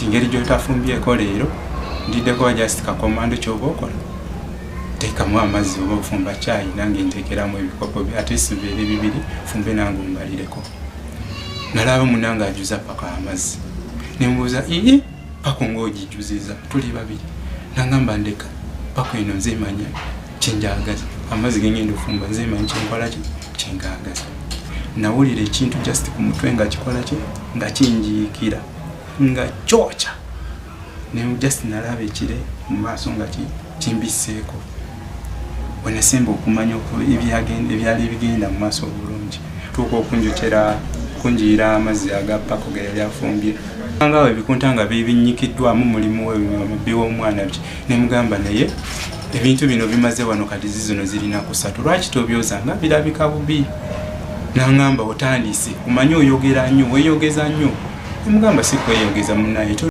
Ngeri gy'otafumbyeko leero, ndiddeko just kakomando. Kyoba okola, teekamu amazzi oba ofumba caayi, nange nteekeramu ebikopo, ate sibeere bibiri, fumbe nange ombalireko. Nalaba munange ajuza paka amazzi, nemubuuza, "Ii, pako ng'ogijuziza, tuli babiri?" Nangamba, "Ndeka, pako eno nze manya kyenjagaza, amazzi gengenda ofumba nze manyi kyenkola ki kyengagaza." Nawulira ekintu just ku mutwe nga kikola ki, nga kinjiikira, nga kyokya. Ne just nalaba ekire mu maaso nga kimbisseeko. Wenasemba okumanya ebyali ebigenda mu maaso obulungi, tuuka okunjokera, kunjiira amazzi aga pako ge yali afumbye, nga awo ebikunta nga bibinyikiddwamu mulimu mubbi w'omwana ki. Nemugamba, "Naye ebintu bino bimaze wano kati zizino zirina kusatu, lwaki tobyoza nga birabika bubi?" Naŋŋamba, "Otandise, omanyi oyogera nnyo, weeyogeza nnyo." Nemugamba, "Si kweyogeza, munaye."